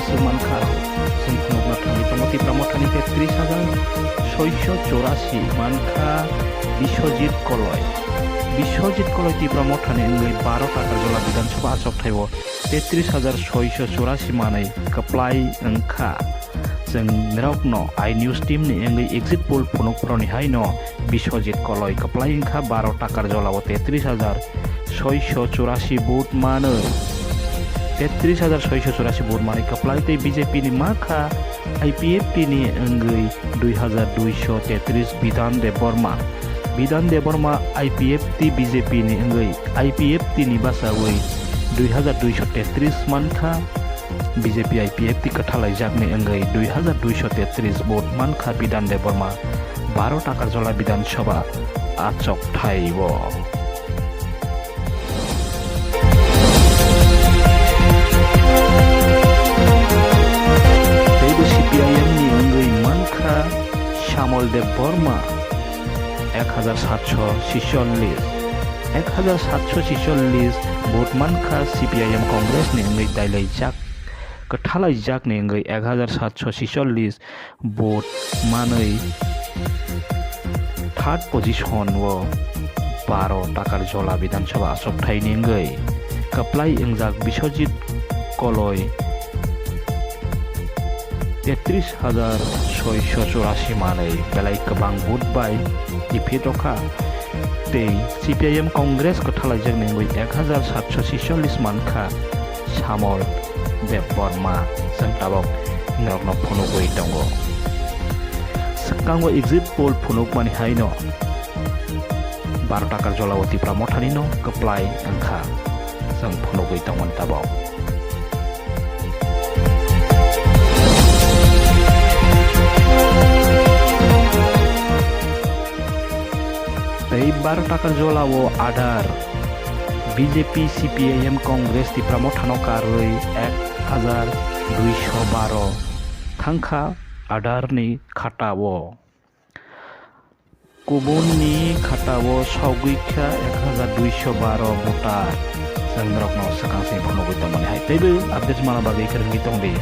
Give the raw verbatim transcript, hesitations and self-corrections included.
Swk mankha, chwng phunukna thangwi tongo Tipra Mothani tetris hajar soiso chorasi mankha Biswajit Koloi. Biswajit Koloi Tipra Mothani wngwi baro Takarjola Bidhan Sabha achukthai o tetris hajar soiso chorasi manwi kwplai wngkha. Chwng norokno iNews team ni wngwi exit poll phunukphuru ni haino Biswajit Koloi kwplai wngkha baro Takarjola o tetris hajar soiso chorasi vote manwi. Tetris hajar soiso chorasi vote manwi kwplai tei B J P ni makha I P F T ni wngwi dui hajar duiso tetris Bidhan Debbarma. Bidhan Debbarma I P F T B J P ni wngwi I P F T ni bachawi dui hajar duiso tetris mankha. B J P I P F T kwthalaijakni wngwi dui hajar duiso tetris vote mankha Bidhan Debbarma baro Takarjola Bidhan Sabha achukthai o. Teibo C P I M ni wngwi mankha Shyamol Debbarma ek hajar satso chisollis. Ek hajar satso chisollis vote mankha C P I M Congress ni wngwi dailaijak, kwthalaijakni wngwi ek hajar satso chisollis vote manwi third position o baro Takarjola Bidhan Sabha achukthai ni wngwi kwplai wngjak Biswajit Koloi tetris hajar soiso chorasi manwi belai kwbang vote bai defeat rokha. Tei C P I M Congress kwthalaijakni wngwi ek hajar satso chisollis mankha Shyamol Debbarma, chwng tabok norokno phunugwi tongo. Swkango exit poll phunukmani haino baro Takarjola o Tipra Mothani no kwplai wngkha, chwng phunugwi tongmani tabok. Tei baro Takarjola o Adar, B J P, C P I M, Congress, Tipra Mothano karwi ek hajar duiso baro thangkha Adar ni khata o. Kubun ni khata o sogwi kha ek hajar duiso baro voter. Chwng norokno swkang simi phunugwi tongmani hai. Teibo update mana bagwi kwrwngwi tongdi.